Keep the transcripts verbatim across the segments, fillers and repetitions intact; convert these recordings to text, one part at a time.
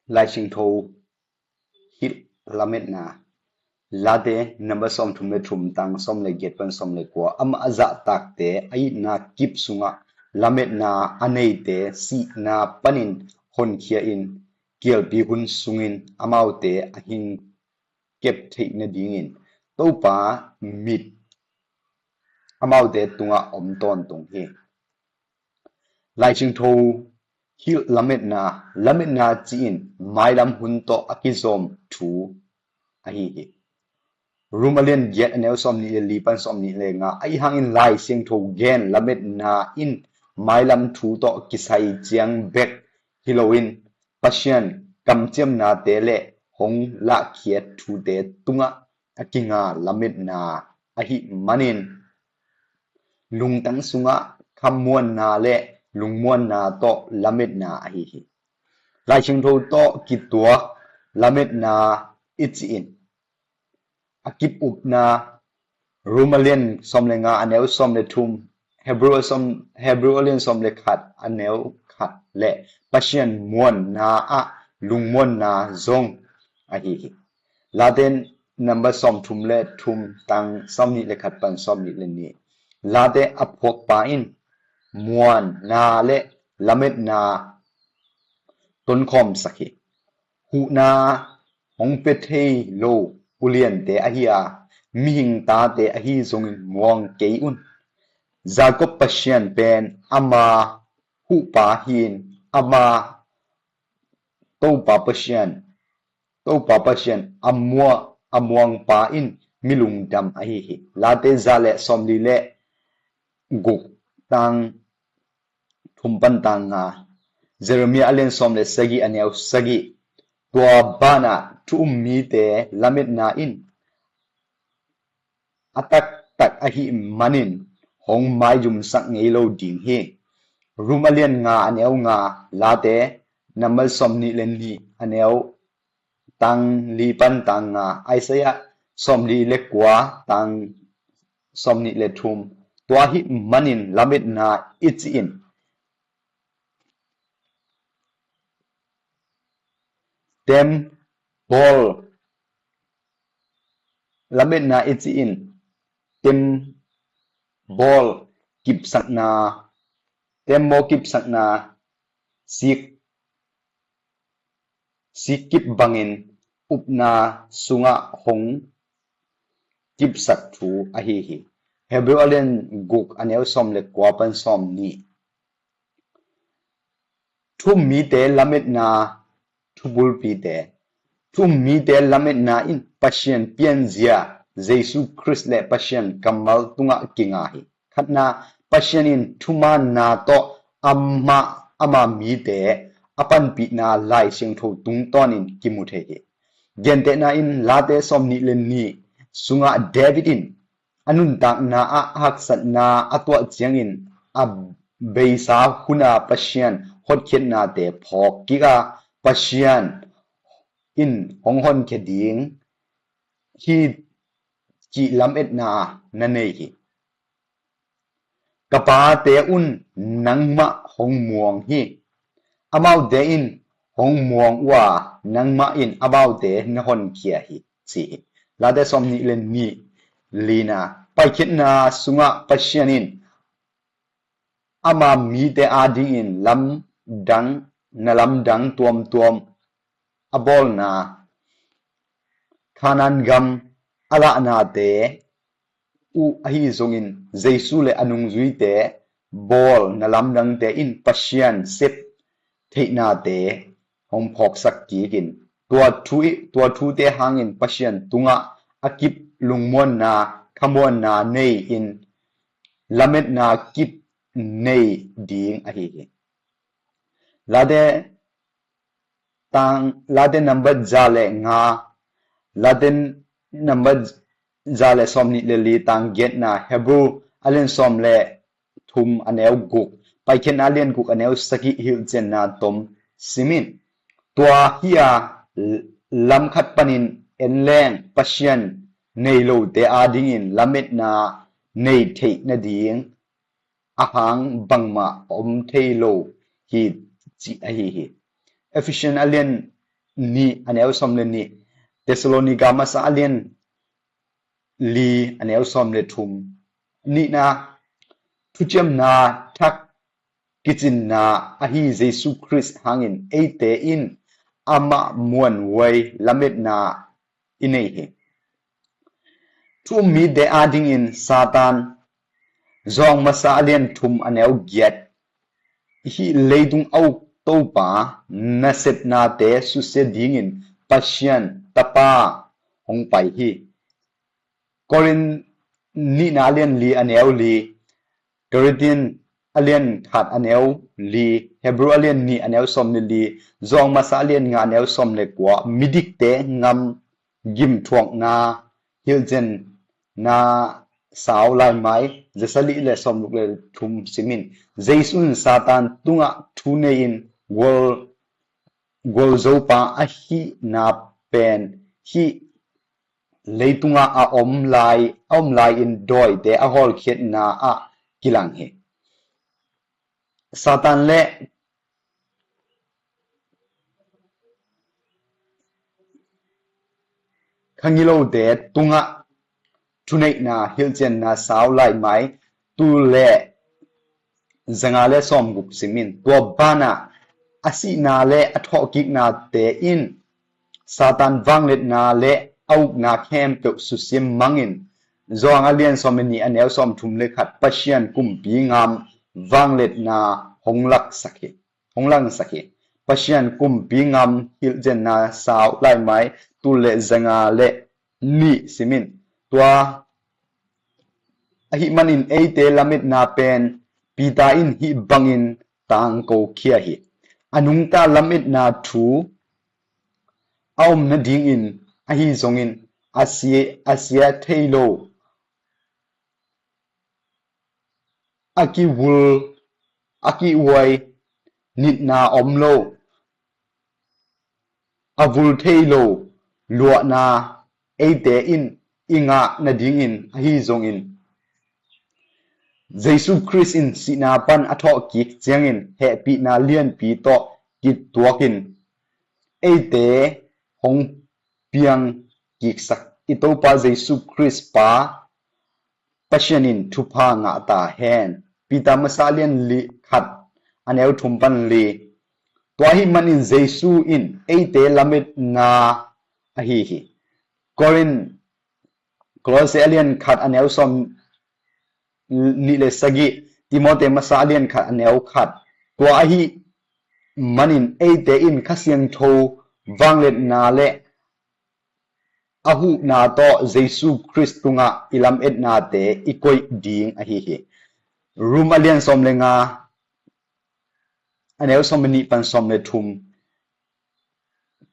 Lai Siangtho hilh lametna. Late number sawmthum le thum, tang sawm le giat pan sawm le kua. Amah a zahtakte a itna kip sungah lametna a neite sihna panin honkhia in, kialpi hun sungin amaute a hing kep theih nadingin Topa mit amaute tungah om tawntung hi. Lai Siangtho hilh lametna. Lametna ci-in mailam hun tawh a kizawm thu ahi hi. Rom a lian giat a neu sawmnih le li pan sawmnih le nga. Ahi hangin Lai Siangtho gen lametna in mailam thu tawh kisai ciang bek hi loin Pasian kamciamnate le hong lahkhiat thute tungah a kinga lametna ahih manin lungtang sungah khamuanna le lungmuanna tawh lametna ahi hi. Lai Siangtho tawh kituak lametna i ci-in a kip upna. Rom a lian sawm le nga a neu sawm le thum, Hebrew a sawm, Hebrew a lian sawm le khat a neu khat le Pasian muanna ah lungmuanna zong ahi hi. Late number sawmthum le thum, tang sawmnih le khat pan sawmnih le nih. Late a phuakpa in muanna le lametna tonkhawmsak hi. Huhna hong pia thei lo uliante ahi a, mihing tate ahi zongin muang kei un. Jacob Pasian pen ama huhpa hi-in, ama Topa Pasian, Topa Pasian a mua, a muangpa in mi lungdam ahi hi. Late za le sawmli le guk, tang thum pan tang nga. Jeremiah a lian sawm le sagih a neu sagih. Tua banah thu um mite lametna in a taktak ahih manin hong maizumsak ngei lo ding hi. Rom a lian nga a neu nga. Late number sawmnih le nih a neu tang li pan tang nga. Isaiah sawmli le kua, tang sawmnih le thum. Tua ahih manin lametna i ci-in tembaw, lametna i ci-in tembaw kipsakna, tembaw kipsakna sik, sik kip bangin upna sungah hong kipsak thu ahi hi. Hebrew a lian guk a neu sawm le kua pan sawmnih. Thu um mite lametna thubulpite. Thu um mite lametna in Pasian pianzia Jesu Khrist le Pasian kammal tungah kinga hi. Khatna, Pasian in thumaanna tawh amah, ama mite a panpihna Lai Siangtho tungtawnin kimu thei hi. Gentehna in Late sawmnih le nih sungah David in a nuntakna ah haksatna a tuah ciangin a beisa huna Pasian hotkhiatnate phawk kik a, Pasian in hong honkhia ding hi cih lametna na nei hi. Ka pate un nangmah hong muang hi. Amaute in hong muang uh a, nangmah in amaute na honkhia hi, ci hi. Late sawmnih le nih, lina. Paikhiatna sungah Pasian in ama mite adingin lamdang, na lamdang tuamtuam a bawlna, Kanaan gam a lahnate uh ahi zongin Jesu le a nungzuite bawl na lamdangte in Pasian sep theihnate hong phawksak kikin tua thu, tua thute hangin Pasian tungah a kip lungmuanna, khamuanna nei in lametna kip nei ding ahi hi. Late tang, Late number za le nga, Late number za le sawmnih le li, tang giatna. Hebrew a lian sawm le thum a neu guk, Paikhiatna a lian guk a neu sagih hilhcianna tom simin. Tua hi a, lam khat panin en leng Pasian nei lote adingin lametna nei theih nading a hang bangmah om thei lo hi, cih ahi hi. Ephesian a lian nih a neu sawm le nih, Thessalonika masa a lian li a neu sawm le thum. Nihna, thuciamna thak kicinna ahi Jesu Khrist hangin eite in amah muanhuai lametna i nei hi. Thu um mite adingin Satan, Johan masa a lian thum a neu giat, hih leitung a uk topa nasepnate susia dingin Pasian tapa hong pai hi. Korin nihna a lian li a neu li, Korintin a lian khat a neu li, Hebru a lian nih a neu sawm le li, Johan masa a lian nga a neu sawm le kua, midikte ngam gimthuakna hilhcianna sau laimai, za sagih le sawm guk le thum simin. Jesu in Satan tungah thu nei-in gual, gualzopa ahihna pen hih leitungah a om lai, a om lai-in dawite a hawlkhiatna ah kilang hi. Satan le khangilote tungah thuneihna hilhcianna sau laimai, tul le zanga le sawm guk simin. Tua banah a sihna le a thawhkiknate in Satan vangliatna le a ukna khempeuh susia mangin, Johan a lian sawm le nih a neu sawm thum le khat, Pasian kumpi ngam vangliatna hong laksak hi, hong langsak hi. Pasian kumpi ngam hilhcianna sau laimai, tul le zanga le nih simin. Tua ahih manin eite lametna pen Peter in hih bangin tangko khia hi. A nungta lametna thu a om nadingin ahi zongin a sia, a sia thei lo, a kivul, a kihuai, nitna om lo, a vul thei lo luahna eite in i ngah nadingin ahi zongin, Jesu Khrist in sihna pan a thawhkik ciangin hehpihna lianpi tawh kituakin eite hong piang kiksak i Topa Jesu Khrist pa Pasian in thupha ngah ta hen. Peter masa a lian li khat a neu thum pan li. Tua ahih manin Jesu in eite lametna ahi hi. Korin, Kolose a lian khat a neu sawm nih le sagih, Timote masa a lian khat a neu khat. Tua ahih manin eite in Kha Siangtho vangliatna le a huhna tawh Jesu Khrist tungah i lametnate i koih ding ahi hi. Rom a lian sawm le nga a neu sawm le nih pan sawm le thum,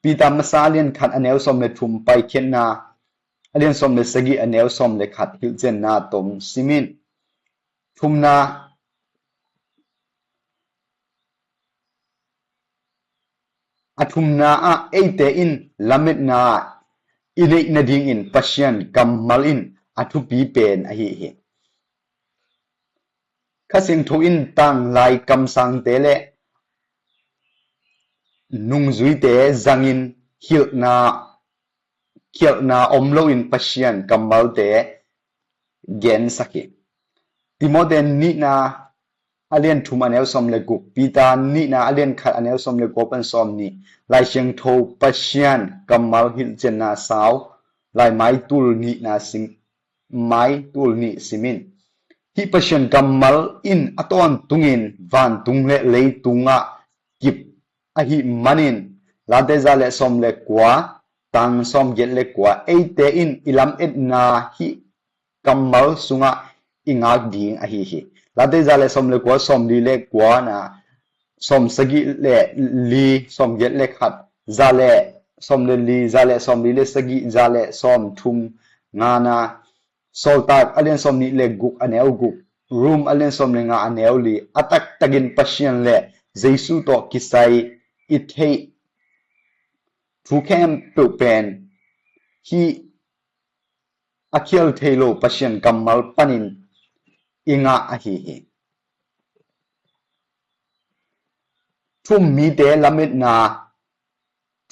Peter masa a lian khat a neu sawm le thum, Paikhiatna a lian sawm le sagih a neu sawm le khat hilhcianna tom simin. Thumna, a thumna ah eite in lametna i neih nadingin Pasian kammal in a thupi pen ahi hi. Kha Siangtho in tanglai kamsangte le nungzuite zangin hilhna khialhna om loin Pasian kammalte gensak hi. Timote nihna a lian thum a neu sawm le guk, Peter nihna a lian khat a neu sawm le kua pan sawm nih, Lai Siangtho Pasian kammal hilhcianna sau, lai mai tul nihna sim, mai tul nih simin. Hih Pasian kammal in a tawntungin vantung le leitungah kip ahih manin, Late za le sawm le kua, tang sawm giat le kua, eite in i lametna hih kammal sungah i ngak ding ahi hi. Late za le sawm le kua, sawm li le kua na, sawm sagih le li, sawm giat le khat, za le sawm le li, za le sawm li le sagih, za le sawm thum, nga na, Sawltak a lian sawm nih le guk a neu guk, Rom a lian sawm le nga a neu li, a taktakin Pasian le Jesu tawh kisai i theih thu khempeuh pen hih a khial thei lo Pasian kammal panin i ngah ahi hi. Thu um mite lametna,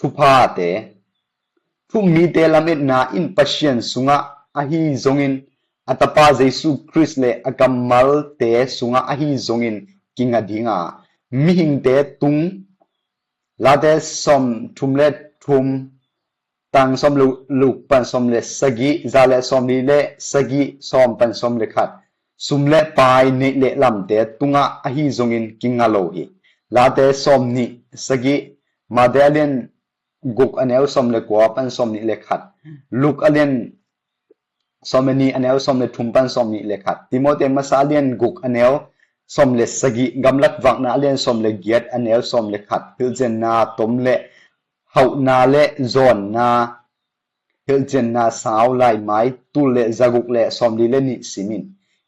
thuphate. Thu-um mite lametna in Pasian sungah ahi zongin, a Tapa Jesu Khrist le a kammalte sungah ahi zongin kinga dinga, mihingte tung, Late sawm thum le thum, tang sawm le guk pan sawm le sagih, za le sawm li le sagih, sawm pan sawm le khat, sum le pai, neih le lamte tungah ahi zongin kinga lo hi. Late sawm nih sagih, Mate a lian guk a neu sawm le kua pan sawm nih le khat, Luk a lian sawm le nih a neu sawm le thum pan sawm nih le khat, Timote masa a lian guk a neu sawm le sagih, Gamlak Vakna a lian sawm le giat a neu sawm le khat, hilhcianna tom le hauhna le zawnna, hilhcianna sau laimai, tul le zaguk le sawm li le nih sim in.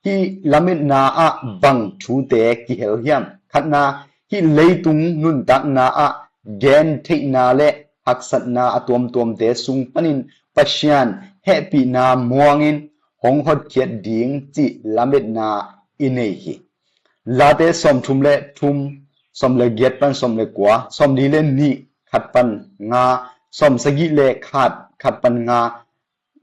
Hih lametna ah bang thute kihel hiam? Khatna, hih leitung nuntakna ah gen theihna le haksatna a tuamtuamte sung panin Pasian hehpihna muangin hong hotkhiat ding cih lametna i nei hi. Late sawm thum le thum, sawm le giat pan sawm le kua, sawm li le nih, khat pan nga, sawm sagih le khat, khat pan nga,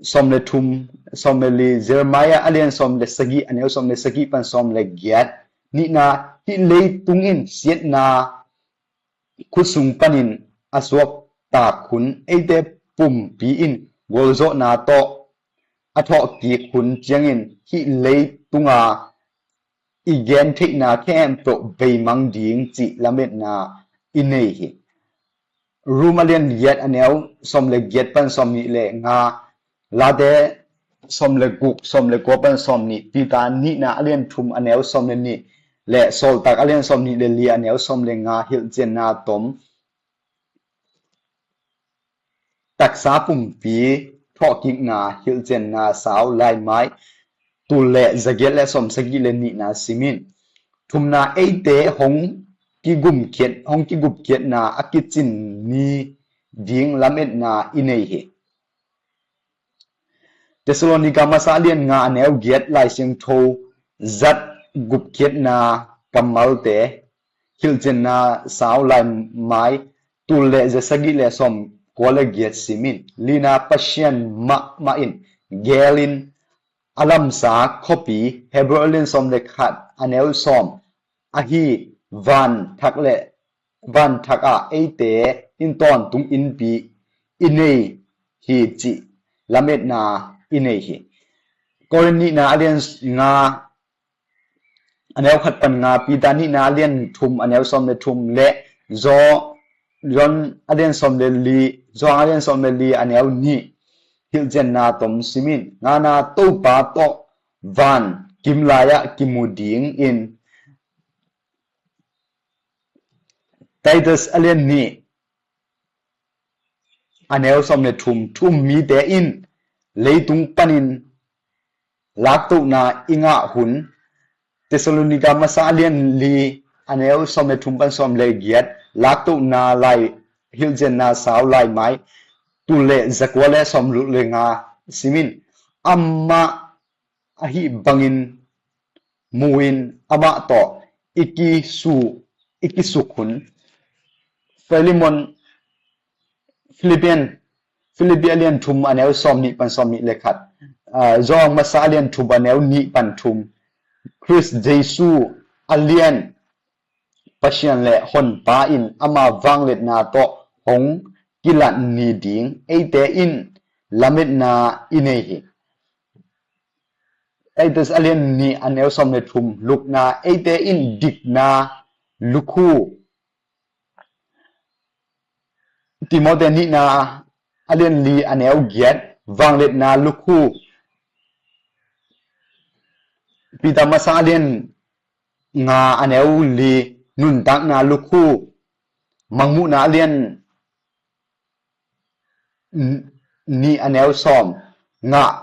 sawm le thum, sawm le li, Jeremiah a lian sawm le sagih a neu sawm le sagih pan sawm le giat. Nihna, hih leitung in siatna khut sung panin a suaktak hun, eite pumpi in gualzawhna tawh a thawhkik hun ciangin hih leitunga i gen theihna khempeuh beimang ding cih lametna i nei hi. Rom a lian giat a neu sawm le giat pan sawm nih le nga, Late sawm le guk, sawm le kua pan sawm nih, Peter nihna a lian thum a neu sawm le nih le Sawltak a lian sawm nih le li a neu sawm le nga, hilhcianna tom, taksa pumpi, thawhkikna, hilhcianna sau laimai, tul le zagiat le sawm sagih le nihna sim in. Thumna, eite hong kigumkhiat, hong kigupkhiatna a kicin ni ding lametna i nei hi. Thessalonika masa a lian nga a neu giat, Lai Siangtho zat gupkhiatna kammalte, hilhcianna sau laimai, tul le za sagih le sawm kua le giat sim in. Lina, Pasian mahmah in gelin a lamsa khuapi, Hebrew a lian sawm le khat a neu sawm, ahi van thak le van thak ah eite in tawntung innpi i nei hi cih lametna i nei hi. Korin nihna a lian nga a neu khat pan nga, Peter nihna a lian thum a neu sawm le thum le Zo-, John a lian sawm le li, Johan a lian sawm le li a neu nih, hilhcianna tom sim in. Ngana, Topa tawh van kim lai-ah kimu ding in. Titus a lian nih a neu sawm le thum, thu-um mite in leitung panin laktohna i ngah hun, Thessalonika masa a lian li a neu sawm le thum pan sawm le giat, laktohna lai, hilhcianna sau laimai, tul le zakua le sawm le nga sim in. Amah ahi bangin mu-in amah tawh i kisu, i kisuk hun. Filemon, Philippian, Philippi a lian thum a neu sawm nih pan sawm nih le khat. Ah, Johan masa a lian thum a neu nih pan thum. Khrist Jesu a lian Pasian le Honpa in ama vangliatna tawh hong kilat ni ding eite in lametna i nei hi. Titus a lian nih a neu sawm le thum, lukna, eite in dikna lukhu, Timote nihna a lian li a neu giat, vangliatna lukhu, Peter masa a lian nga a neu li, nuntakna lukhu, Mangmuhna a lian nih a neu sawm ngah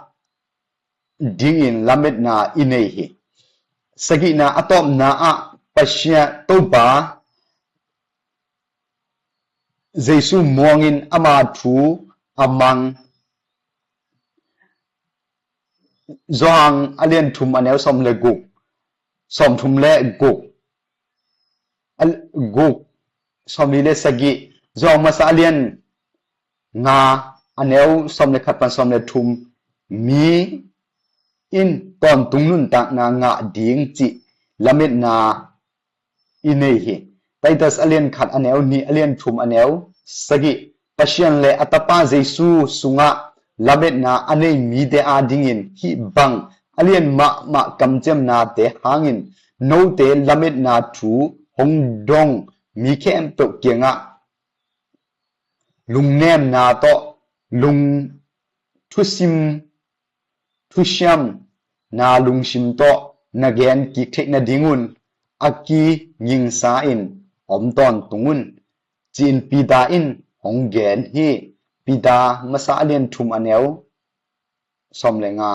dingin lametna i nei hi. Sagihna, a tawpna ah Pasian Topa Jesu muangin ama thu a mang. Johan a lian thum a neu sawm le guk, sawm thum le guk, a guk, sawm li le sagih, Johan masa a lian nga, a neu sawm le khat pan sawm le thum, mi in tawntung nuntakna ngah ding cih lametna i nei hi. Titus a lian khat a neu nih, a lian thum a neu sagih, Pasian le a Tapa Jesu sungah lametna a nei mite adingin hih bang a lian mahmah kamciamnate hangin note lametna thu hong dong mi khempeuh kiangah lungnemna tawh lung thusim thusiamna lungsim tawh na gen kik theih nadingun a kigingsa in om tawntung un, ci-in Peter in hong gen hi. Peter masa a lian thum a neu sawm le nga.